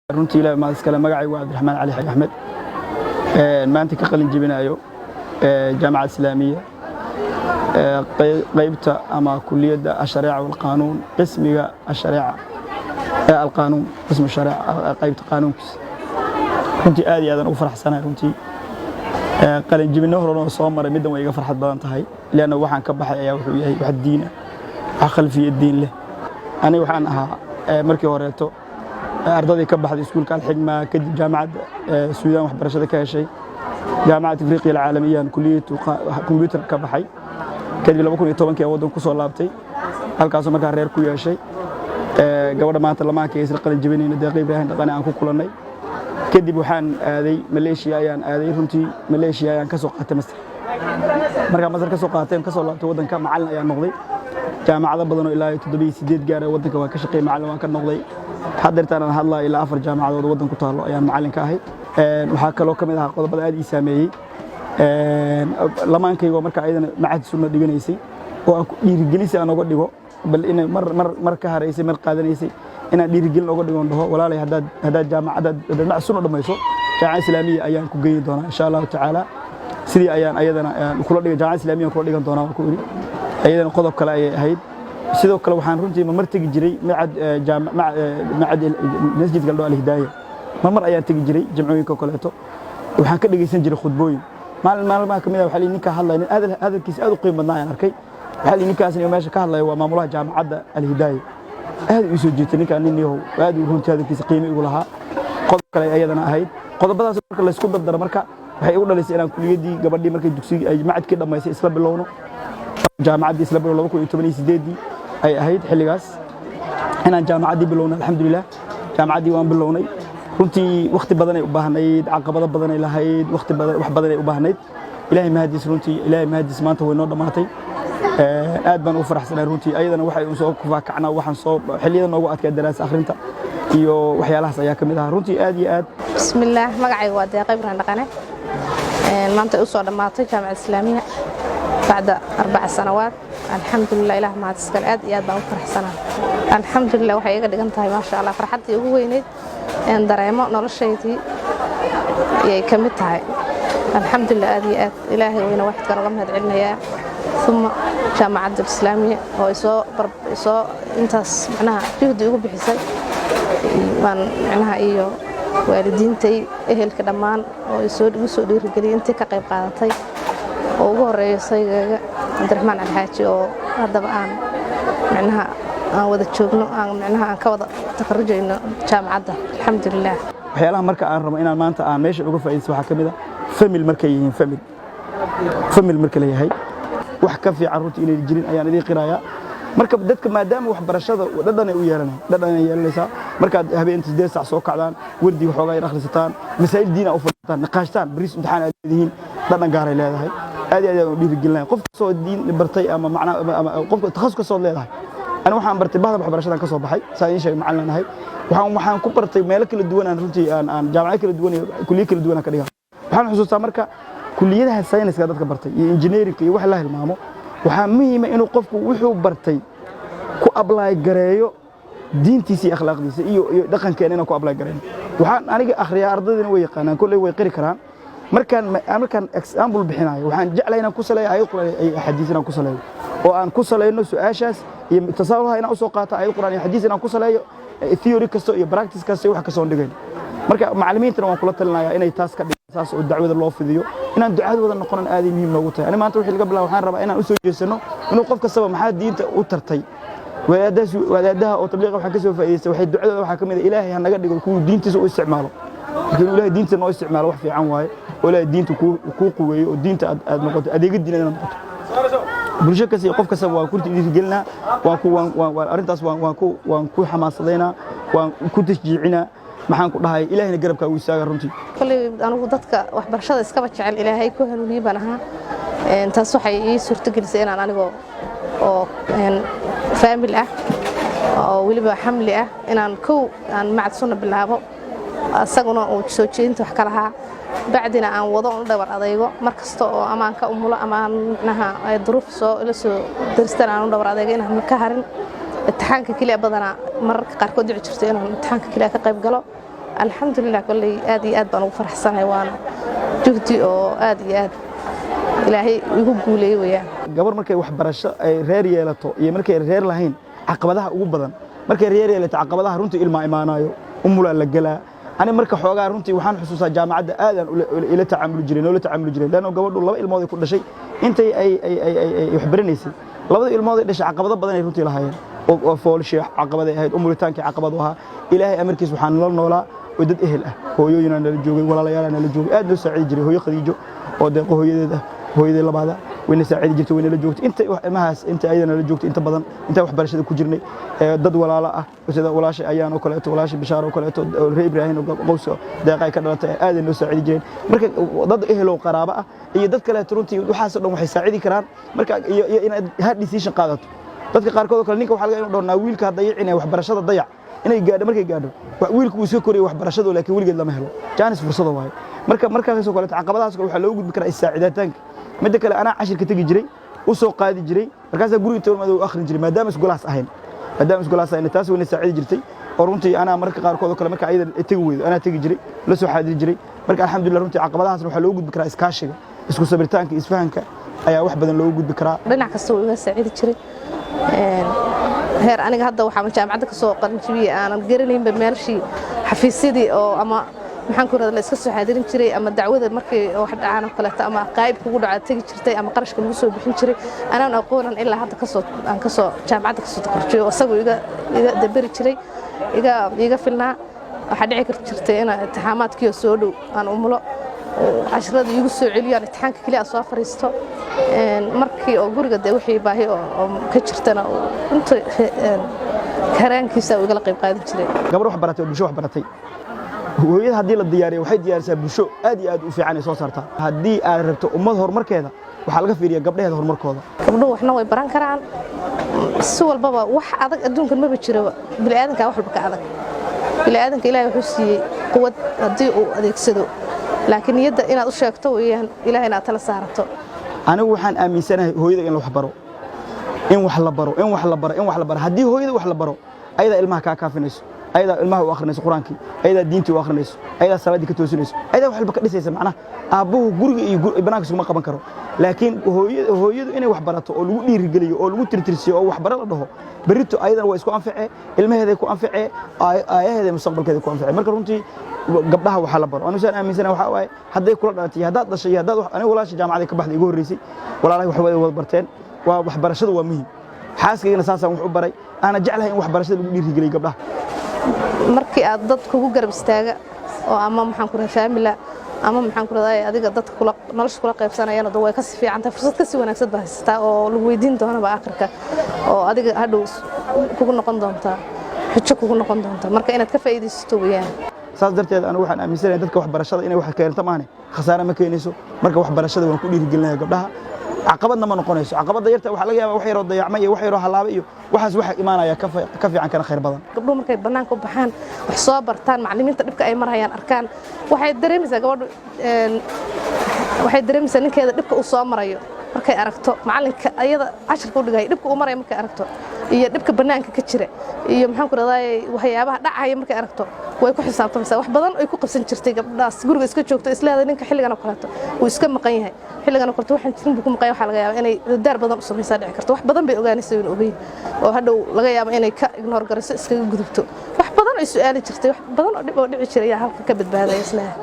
Runtii Ilaah mahad iskale. Magacaygu waa Cabdiraxmaan Cali Xaji Axmed. Maanta ka qalin jebinayo Jaamacad Islaamiya, qaybta ama kuliyadda ashareeca walqaanuun, qismiga ashareeca alqaanuun, qismu shareeca, qaybta qaanuunkiisa. Runtii aad iyo aadaan ugu faraxsanahay. Runtii qalin jebinno horan oo soo maray, middan way iga farxad badan tahay, leanna waxaan ka baxay ayaa wuxuu yahay wax diin ah, wax khalfiya diin leh. Aniga waxaan ahaa markii horeeto ardadii ka baxday iskuulka Alxigma, kadib Jaamacadda Suudaan waxbarashada ka heshay, Jaamacadda Afriqiya Alcaalamiyan kuliyadda kombyuutar ka baxay. Kadib 2010-kii aan waddan ku soo laabtay, halkaasoo markaa reer ku yeeshay. Gabadha maanta lamaanka isla qalin jebinayna, Deeqa Ibraahim Dhaqane, aan ku kulannay. Kadib waxaan aaday Maleeshiya ayaan aaday. Runtii Maleeshiya ayaan ka soo qaatay master. Markaan master ka soo qaatay, ka soo laabtay waddanka, macallin ayaan noqday. Jaamacado badan oo ilaa 7 iyo 8 gaara waddanka waan ka shaqeeyay, macallin waan ka noqday. Haddeertaan aan hadlaa, ilaa afar jaamacadood waddan ku taallo ayaan macallin ka ahay. Waxaa kaloo ka mid ahaa qodobada aad ii saameeyey lamaankaygo marka ayadana Macad Sunna dhiganaysay, oo aan ku dhiirigelin si aan uga dhigo bal inay mar mar mar ka haraysay, mar qaadanaysay, inaan dhiirigelin uga dhigon, dhaho: "Walaalay, haddaad jaamacadda, haddaad Macad Sunna dhammayso, Jaamacad Islaamiya ayaan ku geyn doonaa, insha Allahu tacaala." Sidii ayaan ayadana kula dhigay, Jaamacad Islaamiya kula dhigan doonaa waan ku iri. Ayadana qodob kale ayay ahayd. Sidoo kale waxaan runtii mar tegi jiray macad macad masjidka la dhaho Alhidaaya. Mar mar ayaan tegi jiray jamcooyinka kaleeto, waxaan ka dhegeysan jiray khudbooyin. Maalin maalmaha kamid ah waxaa lii ninka hadlaya, nin hadalkiisa aad u qiimo badnaa ayaan arkay. Waxaa lii ninkaasni meesha ka hadlaya waa maamulaha Jaamacadda Alhidaaya. Aad ii soo jiitay ninkaan, nin yahow aad uu runtii hadalkiisa qiimo igu lahaa. Qodob kale ayadana ahayd. Qodobadaas marka laysku dardaro, marka waxay igu dhalisay inaan kuliyaddii gabadhii markay dugsigii ay macadkii dhammaysay isla bilowno, jaamacaddii isla bilowno. 2018-dii ay ahayd xilligaas inaan jaamacaddii bilowno. Alxamdulilah, jaamacaddii waan bilownay. Runtii wakhti badanay u baahnayd, caqabado badanay lahayd, wakhti badan, wax badanay u baahnayd. Ilaahay mahadiis, runtii Ilaahay mahadiis, maanta way noo dhammaatay. Aad baan ugu faraxsanahay runtii. Ayadana waxay u soo kufaakacnaa, waxaan soo xilliyada noogu adkaa daraasa akhrinta iyo waxyaalahaas ayaa ka mid ahaa, runtii aad iyo aad. Bismillaah, magacayga waa Deeqa Ibraahim Dhaqane. Maanta u soo dhammaatay Jaamacad Islaamiya bacda 4 sanawaad. Alxamdulilah, Ilaah mahad iskale. Aad iyo aad baan u faraxsanaa, alxamdulilah. Waxay iga dhigan tahay, maasha Allah, farxaddii ugu weyneyd een dareemo noloshaydii ayay ka mid tahay, alxamdulilah. Aad iyo aad Ilaahay weyna waxidkan uga mahad celinayaa, uma Jaamacadda Islaamiya oo isoo intaas macnaha juhdi ugu bixisay baan macnaha, iyo waalidiintay, ehelka dhammaan oo igu soo dhiirigeliyay, intii ka qayb qaadatay oo ugu horeeyo saygayga Cabdiraxmaan Alxaaji, oo haddaba aan macnaha aan wada joogno, aan macnaha aan ka wada takharujayno jaamacadda, alxamdulilah. Waxyaalaha marka aan rabo inaan maanta aan meesha uga faa'iidaysto waxaa ka mid ah family. Markay yihiin family, family marka la yahay, wax ka fiican runtii inay jirin ayaan idiin qirayaa. Marka dadka maadaama waxbarashada dhadhanay u yeelanay, dhadhanay yeelanaysaa markaad habeenta 8 saac soo kacdaan, wardi waxoogaa yar akhrisataan, masaa'il diin u fadhiisataan, niqaashtaan, bariis imtixaan aad leedihiin, dhadhan gaaray leedahay. Aad iyo aad ayaan u dhiirigelinaya qof kastoo diin bartay ama macnaa ama qofka takhasus kastood leedahay. Ani waxaan bartay bahda waxbarashadan ka soo baxay, saa idiin sheegay, macallin ahay. Waxaan ku bartay meelo kala duwan, aan runtii aan jaamacado kala duwan iyo kulliyo kala duwan aan ka dhigaa. Waxaan xusuustaa marka kuliyadaha sayniska dadka bartay iyo engineering iyo wax la hilmaamo, waxaa muhiima inuu qofku wuxuu bartay ku apply gareeyo diintiisa iyo akhlaaqdiisa iyo dhaqankeena inaan ku apply gareyno. Waxaan aniga akhriyaa, ardaydina way yaqaanaan, kolley way qiri karaan, markaan example bixinayo, waxaan jeclahay inaan ku saleeyo aayad Qur'aan iyo xadiis, inaan ku saleeyo oo aan ku salayno su'aashaas iyo tasaawulaha, inaan usoo qaato aayad Qur'aan iyo xadiis, inaan ku saleeyo theory kasto iyo practice kasta iyo wax kasta oon dhigayno. Marka macallimiintana waan kula talinayaa inay taas ka dhigaan saas oo dacwada loo fidiyo. Inaan ducada wada noqonan aaday muhiim noogu tahay. Ani maanta wixii laga bilaabo waxaan rabaa inaan u soo jeesano inuu qof kastaba maxaa diinta u tartay. Wadaadaas, wadaadaha oo tabliiqa waxaan ka soo faa'iideystay, waxay ducadooda waxaa ka mid ah: "Ilaahay ha naga dhigo kuwuu diintiisa u isticmaalo." Marka inuu Ilaahay diintiisa noo isticmaalo wax fiican waaye, oo Ilaahay diinta kuu quweeyo, oo diinta aad noqoto adeega diinad inaad noqoto. Bulsho kasta iyo qof kastaba waan ku dhiirigelinaa, waan ku waan waan arrintaas waan ku xamaasadaynaa, waan ku tashjiicinaa. Maxaan ku dhahay, Ilaahayna garabkaa u istaaga runtii. Kolley anigu dadka waxbarashada iskaba jecel, Ilaahay ku hanuuniyey baan ahaa. Taas waxay ii suurtogelisay inaan anigoo oo family ah oo weliba xamli ah inaan kow aan Macad Sunna bilaabo, isaguna uu soo jeedinta wax ka lahaa, bacdina aan wado oon u dhabar adaygo mar kasta oo ama aan ka umulo ama aan macnaha ay duruuf soo ila soo daristaan, aan u dhabar adaygo inaan ka harin imtixaanka keliya. Badanaa mararka qaarkood dhici jirto inaan imtixaanka keliya ka qayb galo. Alxamdulilah, kolley aad iyo aad baan ugu faraxsanahay, waana juhdi oo aad iyo aad Ilaahay igu guuleeyey weeyaan. Gabar markay waxbarasho ay reer yeelato iyo markay reer lahayn, caqabadaha ugu badan markay reer yeelato, caqabadaha runtii ilmaa imaanayo, umulaa la gelaa. Ani marka xoogaa runtii waxaan xusuustaa jaamacadda aadaan ila tacaamuli jiray, noola tacaamuli jiray, leanno gabadhu laba ilmood ay ku dhashay intay ay waxbaranaysay. Labada ilmood ay dhashay caqabado badan ay runtii lahaayeen, oo foolshii caqabaday ahayd, umuritaankii caqabad u ahaa. Ilaahay amarkiis waxaan nala noolaa oo dad ehel ah, hooyooyinaa nala joogay, walaalayaalaa nala joogay, aad noo saacidi jiray. Hooyo Khadiijo oo deeqo hooyadeed ah, hooyadii labaada, wayna saacidi jirtay, wayna la joogtay inta ilmahaas, inta ayada nala joogtay inta badan inta waxbarashada ku jirnay. Dad walaalo ah sida walaasha Ayaan oo kaleeto, walaasha Bishaar oo kaleeto, reer Ibraahim oo qowska deeqa ay ka dhalatay, aad ay noo saacidi jireen. Marka dad ehel oo qaraabo ah iyo dad kaleeto runtii waxaasoo dhan waxay saacidi karaan. Marka iyo inaad hard decision qaadato. Dadka qaarkood oo kale, ninka waxaa laga inuu dhaho wiilka ha dayicin waxbarashada, dayac inay gaadho. Markay gaadho wiilku wuu iska koriyay waxbarashadu, laakiin weligeed lama helo jaanis, fursada waaye. Marka markaasoo kaleeto caqabadahaas kale waxaa loogu gudbi karaa is-saacidaataanka. Midda kale, anaa cashirka tegi jiray, u soo qaadi jiray, markaasaa guriga inta madow akhrin jiray, maadaama isgolaas ahayn. Taas wayna saacidi jirtay oo runtii anaa mararka qaarkood oo kale marka ayada tegi weydo, anaa tegi jiray, la soo xaadiri jiray. Marka alxamdulillah, runtii caqabadahaasna waxaa loogu gudbi karaa iskaashiga, isku sabiritaanka, isfahanka ayaa wax badan loogu gudbi karaa. Dhinac kasta wuu iga saacidi jiray. Heer aniga hadda waxaa jaamacadda ka soo qalinjibiyey aanan garanaynba meelshii xafiisyadii oo ama maxaan ku rahda la iska soo xaadirin jiray, ama dacwada markii wax dhacaan oo kaleeto, ama qaayib kugu dhaca tegi jirtay, ama qarashka lagu soo bixin jiray, anaan aqoonan ilaa hadda kasoo aan kasoo jaamacadda kasoo takharijiyo, isagoo iga daberi jiray, iga filnaa. Waxaa dhici kar jirtay inaan imtixaamaadkii oo soo dhow aan umulo, cashrada iigu soo celiyo, aan imtixaanka keliya soo fariisto. Markii oo guriga dee wixii baahi oo ka jirtana, inta karaankiisa uu igala qayb qaadan jiray. Gabar wax baratay oo bulsho wax baratay. Hooyada haddii la diyaariyo, waxay diyaarisaa bulsho aad iyo aad u fiican ay soo saartaa. Haddii aad rabto ummad horumarkeeda, waxaa laga fiiriyaa gabdhaheeda horumarkooda. Gabdhuhu waxna way baran karaan si walbaba. Wax adag adduunkan maba jiroba, bini'aadanka wax walba ka adag. Bini'aadanka Ilaahay wuxuu siiyey quwad haddii uu adeegsado, laakiin niyadda inaad u sheegto weeyaan, Ilaahayna aad tala saarato. Anigu waxaan aaminsanahay hooyada in la wax baro, in wax la baro, in wax la baro, in wax la baro. Haddii hooyada wax la baro, ayadaa ilmaha kaa kaafinayso, ayadaa ilmaha u akhrinayso Qur-aankii, ayadaa diintii u akhrinayso, ayadaa salaaddii ka toosinayso, ayadaa wax walba ka dhisaysa. Macnaha aabbuhu guriga iyo banaanka iskuma qaban karo, laakiin hooyadu inay wax barato oo lagu dhiirigeliyo oo lagu tirtirsiyo oo waxbaro la dhaho, berrito ayadana waa isku anficee, ilmaheeday ku anficee, aayaheeda, mustaqbalkeeda ku anficee. Marka runtii gabdhaha waxaa la baro. Anigu saan aaminsanahay waxaa waaye, hadday kula dhalatay, haddaad dhashay iyo haddaad, anigu walaasha jaamacaday ka baxday igu horreysay, walaalahay wax way wada barteen. Waa waxbarashadu waa muhiim. Xaaskaygana saasaan wax u baray, aana jeclahay in waxbarashada lagu dhiirigeliyo gabdhaha. Markii aad dad kugu garab istaaga oo ama maxaan ku rahay family ama maxaan ku rahay adiga dadka kula nolosha kula qaybsanayana, way ka sii fiican tahay. Fursad ka sii wanaagsan baa haysataa oo lagu weydiin doonaba aakhirka, oo adiga hadhow kugu noqon doontaa, xujo kugu noqon doonta. Marka inaad ka faa'iidaysato weeyaan. Saas darteed anigu waxaan aaminsanahay dadka waxbarashada inay wax keento maahane, khasaare ma keenayso. Marka waxbarashada waan ku dhiirigelinaya gabdhaha, caqabadna ma noqonayso. Caqabadda yarta waxaa laga yaabaa wax yaroo dayacmay iyo wax yaroo halaabay iyo waxaas waxa imaanaya ka fiican kana khayr badan. Gabdhuhu markay bannaanka u baxaan, wax soo bartaan, macallimiinta dhibka ay marayaan arkaan, waxay dareemaysaa gabadhu, waxay dareemaysaa ninkeeda dhibka uu soo marayo. Markay aragto macallinka ayada cashirka u dhigaya dhibka uu maraya, markay aragto iyo dhibka bannaanka ka jira iyo maxaan ku rahdaay waxyaabaha dhacaya markay aragto, way ku xisaabtamaysaa. Wax badan ay ku qabsan jirtay gabdhaas guriga iska joogto, isleedahay ninka xilligan oo kaleeto wuu iska maqan yahay, xilligan oo kaleeto waxaan jirin buu ku maqan yahay, waxaa laga yaabaa inay daar badan u samaysaa dhici karto. Wax badan bay ogaanaysa wayna ogeyn, oo hadhow laga yaabo inay ka ignore garayso, iskaga gudubto. Wax badan ay su'aali jirtay, wax badan oo dhib oo dhici jiray ayaa halka ka badbaadaya isleeyahay.